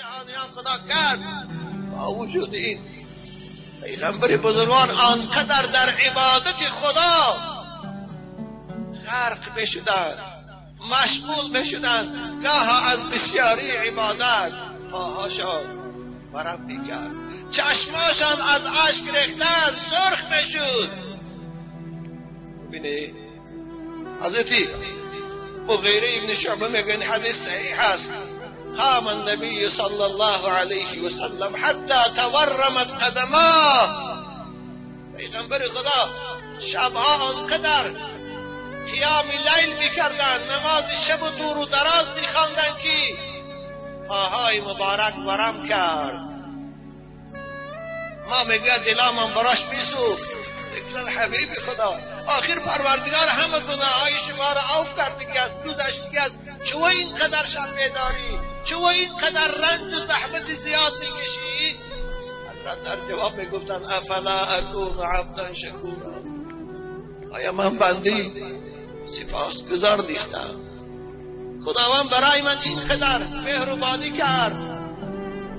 جهانیان خدا کرد. با وجود این پیغمبر بزرگوار آنقدر در عبادت خدا غرق بشدند، مشغول بشدند، گاه از بسیاری عبادت پاهاشان ورم میکرد، چشماشان از اشک ریختن سرخ میشد. ببینید حضرت مغیره ابن شعبه میگن حدیث صحیح است، قام النبي صلى الله عليه وسلم حتى تورمت قدماه. پیغمبر خدا شبها آنقدر قیام لیل میکردند، نماز شب و دور و دراز میخواندند که پاهای مبارک ورم کرد. ما میگه دلامم براش میسوخت، گفتم حبیب خدا آخر پروردگار همه گناههای شما را عفو کرد دیگه است، گذشت دیگه است، چون اینقدر شب بیداری، چون اینقدر رنج و زحمت زیاد میکشی؟ حضرت در جواب میگفتند افلا اکون عبدا شکورا، آیا من بندی سپاسگزار نیستم؟ خداوند برای من اینقدر مهربانی کرد،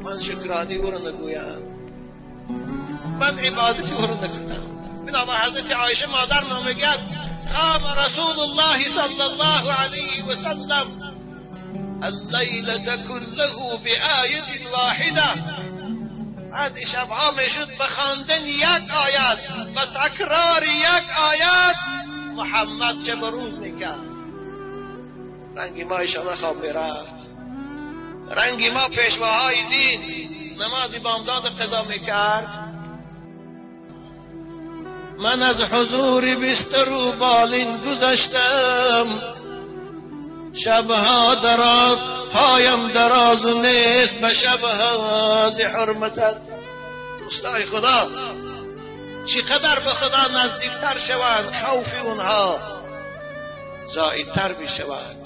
من شکرانی او را نگویم، من عبادت او را نکنم. بنابر حضرت عایشه مادر ما میگه قام رسول الله صلی الله علیه و سلم اللیلة كله بآیة واحدة. از شبها میشد به خواندن یک آیت و تکرار یک آیت محمد شب روز میکرد. رنگ ما ایشان خواب میرفت، رنگ ما پیشواهای دین نماز بامداد قضا میکرد. من از حضور بستر و بالین گذشتم، شبها دراز پایم دراز نیست به شبها ز حرمتت. دوستای خدا چقدر به خدا نزدیکتر شوند خوف اونها زائدتر می شود،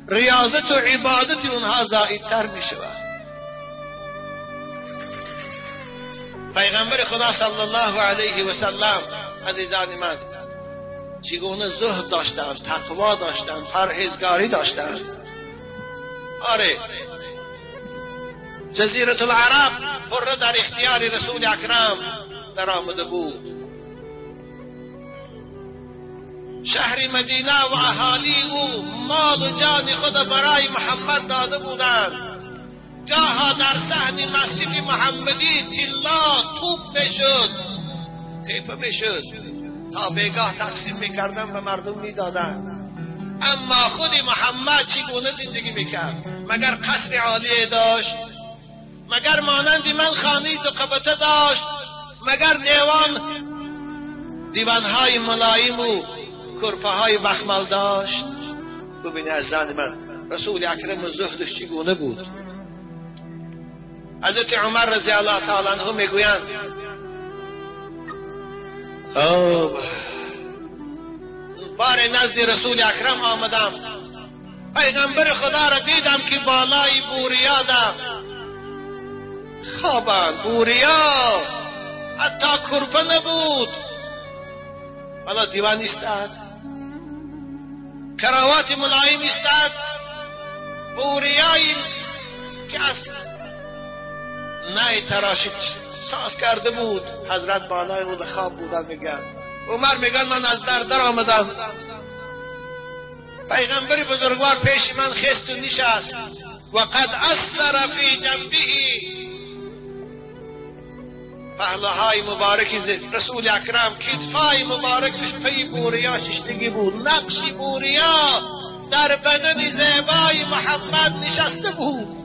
ریاضت و عبادت اونها زائدتر می شود. پیغمبر خدا صلی الله علیه و سلم عزیزان من چگونه زهد داشتند، تقوا داشتند، پرهیزگاری داشتند. آره جزیره العرب پره در اختیار رسول اکرم در آمده بود. شهر مدینه و اهالی او مال و جان خود برای محمد داده بودند. گاها در صحن مسجد محمدی طلا توپ میشد، کیفه میشد، تا بیگاه تقسیم میکردن به مردم میدادند. اما خود محمد چگونه زندگی میکرد؟ مگر قصر عالیه داشت؟ مگر مانند من خانه دو قبطه داشت؟ مگر دیوانهای ملایم و کرپه های بخمل داشت؟ ببینید عزیزان من رسول اکرم زهدش چگونه بود. حضرت عمر رضی الله تعالی عنه میگویند بار نزد رسول اکرم آمدم، پیغمبر خدا را دیدم که بالای بوریا ده خوابند، بوریا حتی کرپه نبود، بالا دیوان ایستاد، کراوات ملایم ایستاد، بوریایی که از نای تراشی ساز کرده بود، حضرت بالای اون خواب بودن. میگن عمر میگن من از در در آمدم، پیغمبر بزرگوار پیش من خست و نشست و قد اثر فی جنبه، پهلوهای مبارک رسول اکرم، کتفای مبارکش پی بوریا ششتگی بود، نقش بوریا در بدن زیبای محمد نشسته بود.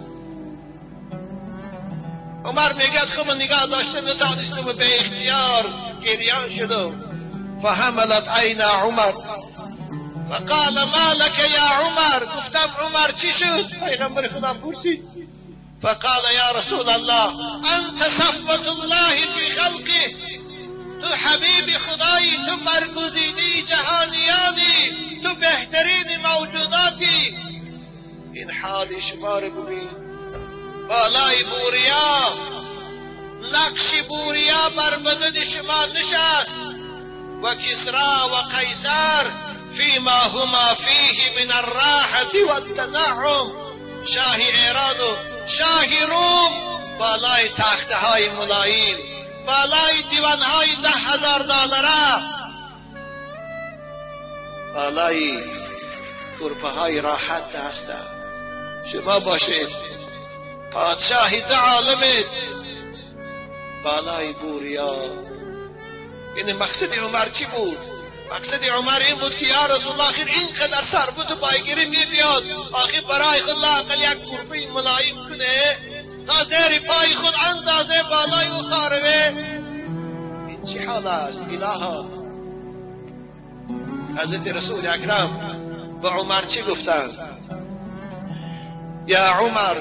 عمر میگه خب نگاه داشته نتانستم و به اختیار گریان شدم. فحملت عین عمر فقال ما لك یا عمر، گفتم عمر چی شد؟ پیغمبر خدا پرسید. فقال یا رسول الله انت صفوة الله فی خلقه، تو حبیب خدایی، تو برگزیده جهانیانی، تو بهترین موجوداتی. این حال شما رو ببین، بالای بوریا نقش بوریا بر بدن شما نشست. و کسرا و قیصر فيما هما فيه من الراحة والتنعم، شاه ایران و شاه روم بالای تخته های ملایم، بالای دیوان های $10,000، بالای کرپه های راحت هستند. شما باشید پادشاهی دو عالمید بالای بوریا. این مقصد عمر چی بود؟ مقصد عمر این بود که یا رسول الله آخر اینقدر ثروت و بایگیری می بیاد، آخر برای خود لااقل یک کرپه ملایم کنه تا زیر پای خود اندازه بالای او خاربه. این چی حال است الها؟ حضرت رسول اکرم به عمر چی گفتند؟ یا عمر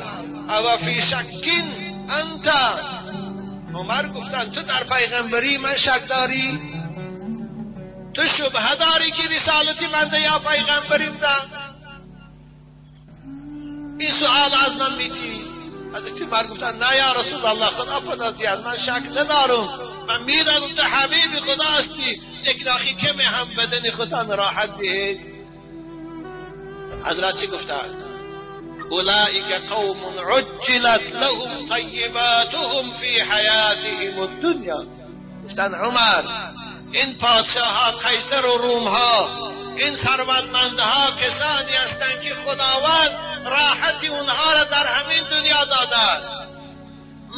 او فی شکین انت؟ عمر گفتند تو در پیغمبری من شک داری؟ تو شبهه داری که رسالتی من ده یا پیغمبریم ده؟ این سؤال از من میتی؟ حضرت عمر گفتند نه یا رسول الله، خدا پناه دهد، من شک ندارم، من میدانم تو حبیب خدا هستی، لیکن آخی کمی هم بدن خدا راحت دهید. حضرت چی گفتند؟ اولئک قوم عجلت لهم طیباتهم فی حیاتهم الدنیا. گفتند عمر این پادشاه ها، قیصر و روم ها، این ثروتمندها کسانی هستند که خداوند راحت اونها را در همین دنیا داده است،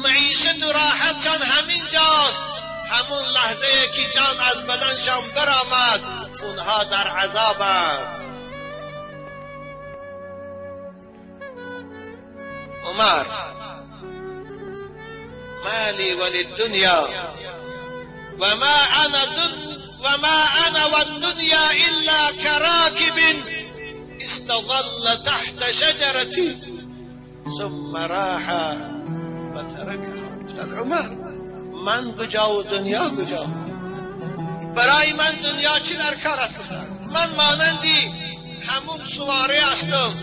معیشت و راحتشان همین جاست. همون لحظه که جان از بدنشان برآمد اونها در عذابند. عمر مالی وللدنیا وما انا والدنيا الا كراكب استظل تحت شجرة ثم راح وتركها. عمر من کجا و دنیا کجا؟ برای من دنیا چی در کار است؟ گفتن من مانندی همون سواره هستم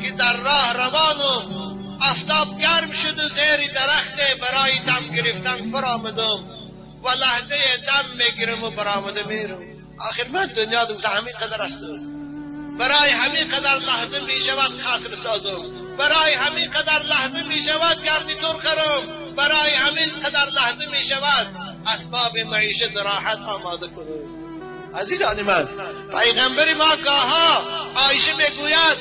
که در راه روانم، آفتاب گرم شد و زیر درخت برای دم گرفتن فرامدم و لحظه دم میگیرم و برآمده میرم. آخر من دنیا دوست همین قدر است، برای همین قدر لحظه میشود قصر سازم، برای همین قدر لحظه میشود گردیتور خرم، برای همین قدر لحظه میشود اسباب معیشت راحت آماده کنم. عزیزان من، پیغمبر ما گاها عایشه میگوید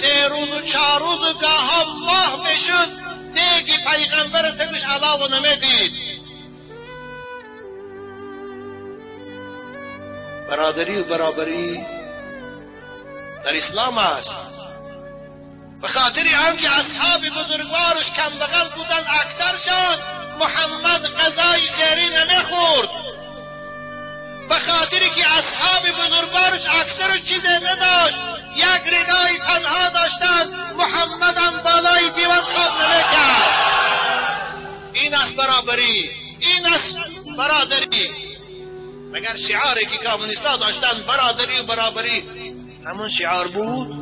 3 روز و 4 روز و گاها ماه میشد دیگه پیغمبر تگوش علاوه نمیدید. برادری و برابری در اسلام است. به خاطر آنکه اصحاب بزرگوارش کم بغل بودند، اکثرشان محمد غذای شهری نمیخورد. به خاطر که اصحاب بزرگوارش اکثر چیز نداشت، یک ردای تنها داشتند، محمد هم بالای دیوان خواب نمیکرد. این است برابری، این است برادری. مگر شعاری که کمونیست‌ها داشتند برادری و برابری همون شعار بود؟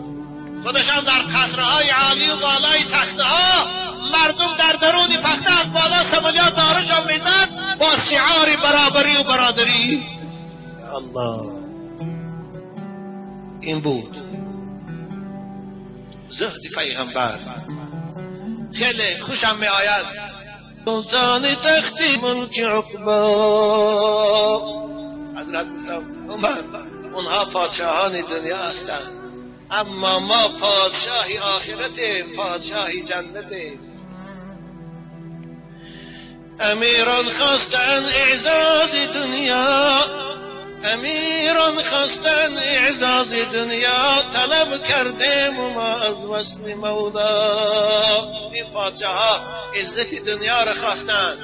خودشان در قصرهای عالی و بالای تختها، مردم در درون پخته از بالا سمالیات دارشان میزد با شعار برابری و برادری. الله، این بود زهد پیغمبر. خیلی خوشم می آید سلطان تخت ملک عقبا. حضرت گفتم عمر اونها پادشاهان دنیا هستند، اما ما پادشاهی آخرتیم، پادشاهی جنتیم. امیران خواستن اعزاز دنیا، امیران خواستن اعزاز دنیا، طلب کردیم و ما از وصل مولا. این پادشاه ها عزت دنیا را خواستند،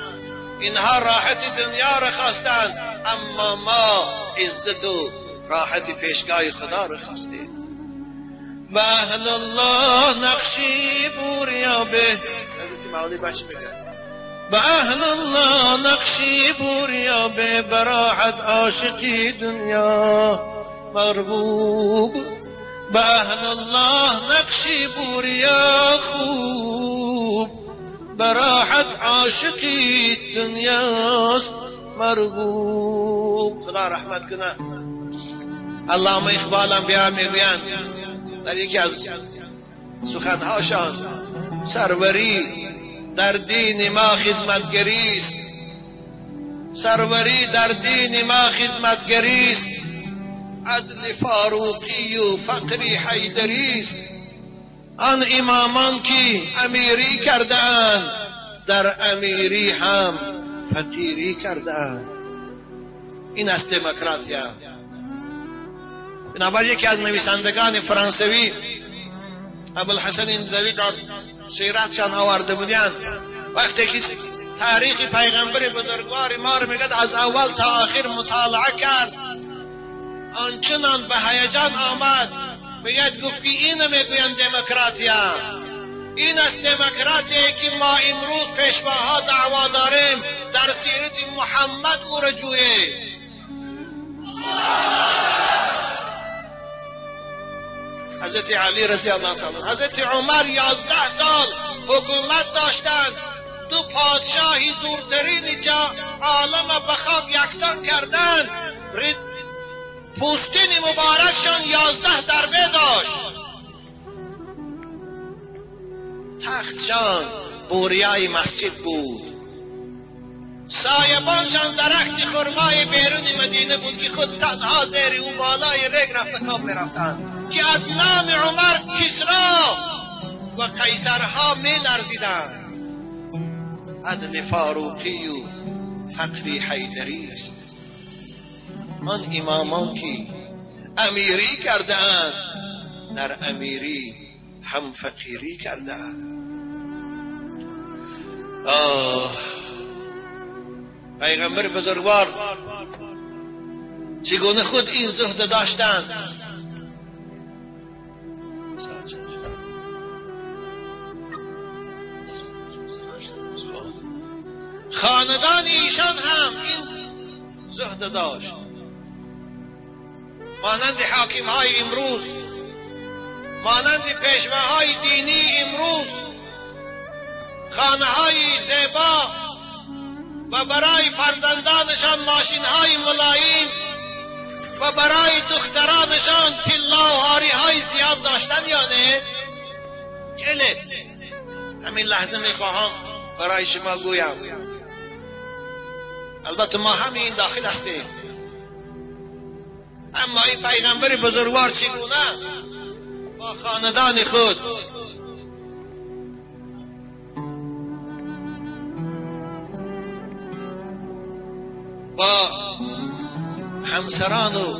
اینها راحت دنیا را خواستند، اما ما عزت و راحت پیشگاه خدا را خواستیم. و اهل الله نقشی بوریا به، حضرت معالی بچه میگه و اهل الله نقشی بوریا به، براحت عاشقی دنیا مرغوب. و اهل الله نقشی بوریا خوب، براحت عاشقی دنیاست مرغوب. خدا رحمت کنه علامه اقبالم بیا میگویند در یکی از سخنهاشان سروری در دین ما خدمتگری است، سروری در دین ما خدمتگری است، عدل فاروقی و فقری حیدری است. آن امامان که امیری کردند در امیری هم فقیری کردند. این است دموکراتیا. بنابراین یکی از نویسندگان فرانسوی ابوالحسن اندوی در سیرتشان آورده بودند، وقتی که تاریخ پیغمبر بزرگوار ما رو میگد از اول تا آخر مطالعه کرد، آنچنان به هیجان آمد، میگد گفت که اینو میگویند دموکراتیا. این است دموکراتیه که ما امروز پیشواها دعوا داریم، در سیرت محمد او را جویه. حضرت علی رضی الله تعالی، حضرت عمر 11 سال حکومت داشتند، دو پادشاهی زورترین جا عالم به خاک یکسان کردند، پوستین مبارکشان 11 ضربه داشت، تختشان بوریای مسجد بود، سایبانشان درخت خرمای بیرون مدینه بود که خود تنها زیر او بالای ریگ رفته خواب میرفتند، که از نام عمر کسرا و قیصرها می لرزیدند. عدل فاروقی و فقری حیدری است. آن امامان که امیری کرده اند در امیری هم فقیری کرده اند. آه، پیغمبر بزرگوار چگونه خود این زهد داشتند. خاندان ایشان هم این زهد داشت، مانند حاکم های امروز، مانند پیشواهای دینی امروز، خانه های زیبا و برای فرزندانشان ماشین های ملایم و برای دخترانشان طلا و هاری های زیاد داشتن یا نه؟ خیلی همین لحظه میخواهم برای شما گویم، البته ما همین داخل هستیم، اما این پیغمبر بزرگوار چگونه با خاندان خود با همسران و